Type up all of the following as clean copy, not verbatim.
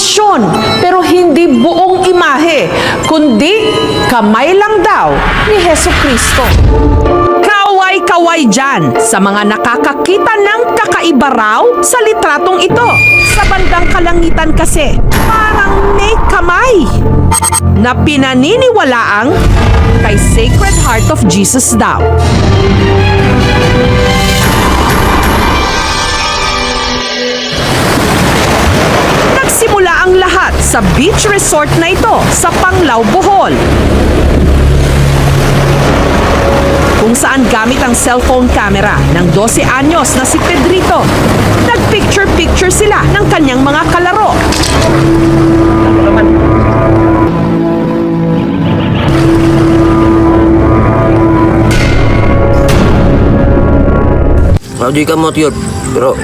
Aparisyon, pero hindi buong imahe, kundi kamay lang daw ni Heso Kristo. Kaway-kaway dyan sa mga nakakakita ng kakaiba raw sa litratong ito. Sa bandang kalangitan kasi, parang may kamay na pinaniniwalaang kay Sacred Heart of Jesus daw. Nagsimula ang lahat sa beach resort na ito sa Panglao, Bohol, kung saan gamit ang cellphone camera ng 12 anyos na si Pedrito, nagpicture-picture sila ng kanyang mga kalaro. Mao kamot yun. Pero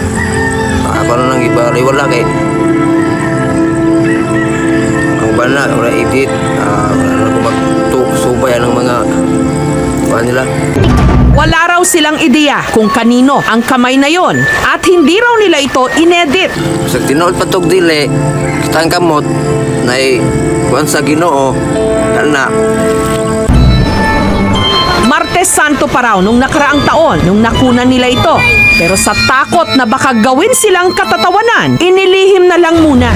ako na nang iba wala kay ang bana wala edit, wala na ko magsubay ang mga kuan nila. Wala raw silang ideya kung kanino ang kamay na yon at hindi raw nila ito inedit. Sa tinuod pa tog dili kita ang kamot na kuan sa Ginoo na. Martes Santo pa raw nung nakaraang taon nung nakuna nila ito. Pero sa takot na baka gawin silang katatawanan, inilihim na lang muna.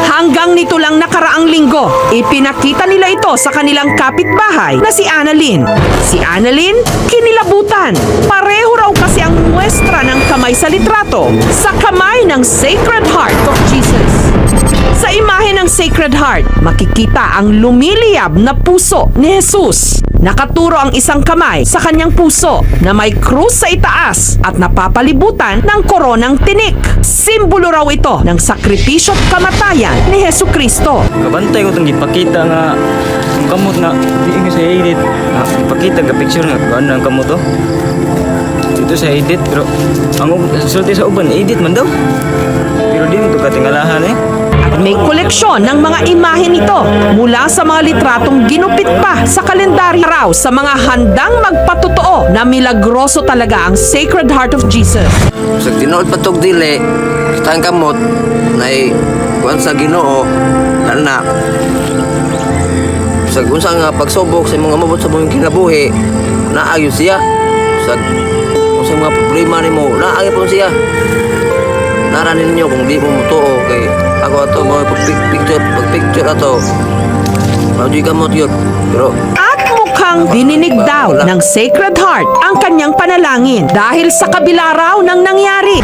Hanggang nito lang nakaraang linggo, ipinakita nila ito sa kanilang kapitbahay na si Annalyn. Si Annalyn, kinilabutan. Pareho raw kasi ang muestra ng kamay sa litrato sa kamay ng Sacred Heart of Jesus. Sa imahe ng Sacred Heart, makikita ang lumiliyab na puso ni Jesus. Nakaturo ang isang kamay sa kanyang puso na may krus sa itaas at napapalibutan ng koronang tinik. Simbolo raw ito ng sakripisyo at kamatayan ni Hesu Kristo. Kabantay ko itong gipakita nga ang kamot na di nga sa edit. Ah, gipakita nga picture nga kuan ang kamot oh. Dito sa edit pero ang sulti sa uban edit man daw. Pero di mo to katingalahan eh. At may koleksyon ng mga imahe nito mula sa mga litratong ginupit pa sa kalendaryo raw sa mga handang magpatotoo na milagroso talaga ang Sacred Heart of Jesus. Sa tinuod pa tog dili kita ang kamot na kuan sa Ginoo na. Sa unsa nga pagsubok sa imong amabot sa imong kinabuhi, naayo siya. Sa unsa mga problema nimo, naayo po siya. Nara ninyo kung di mo mutuo kay ako ato mga pag-picture, pag-picture ato. Mao kamot yun. Pero At mukhang dininig daw ng Sacred Heart ang kanyang panalangin dahil sa kabila raw ng nangyari.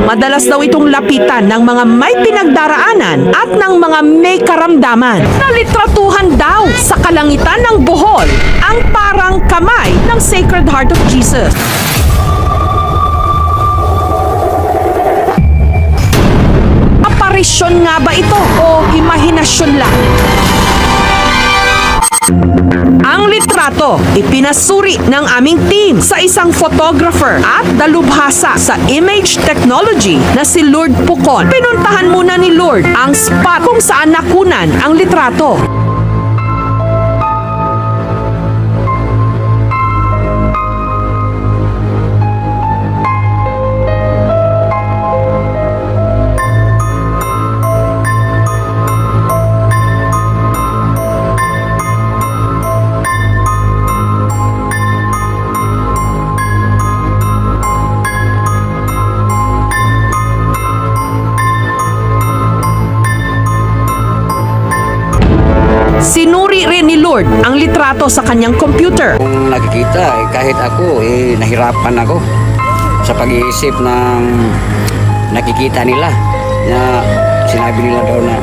Madalas daw itong lapitan ng mga may pinagdaraanan at ng mga may karamdaman. Nalitratuhan daw sa kalangitan ng Bohol ang parang kamay ng Sacred Heart of Jesus. Aparisyon nga ba ito o imahinasyon lang? Ang litrato ipinasuri ng aming team sa isang photographer at dalubhasa sa image technology na si Lourdes Pucon. Pinuntahan muna ni Lourdes ang spot kung saan nakunan ang litrato. Sinuri rin ni Lourdes ang litrato sa kanyang computer. Kung nakikita, eh, kahit ako, eh, nahirapan ako sa pag-iisip ng nakikita nila na sinabi nila daw na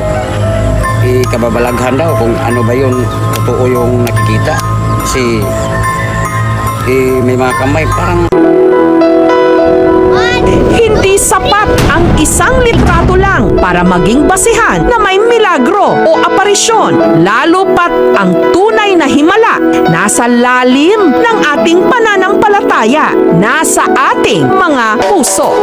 eh, kababalaghan daw kung ano ba yun, totoo yung nakikita. Kasi eh, may mga kamay parang Hindi sapat ang isang litrato lang para maging basihan na may milagro o aparisyon. Lalo pat ang tunay na himala nasa lalim ng ating pananampalataya, nasa ating mga puso.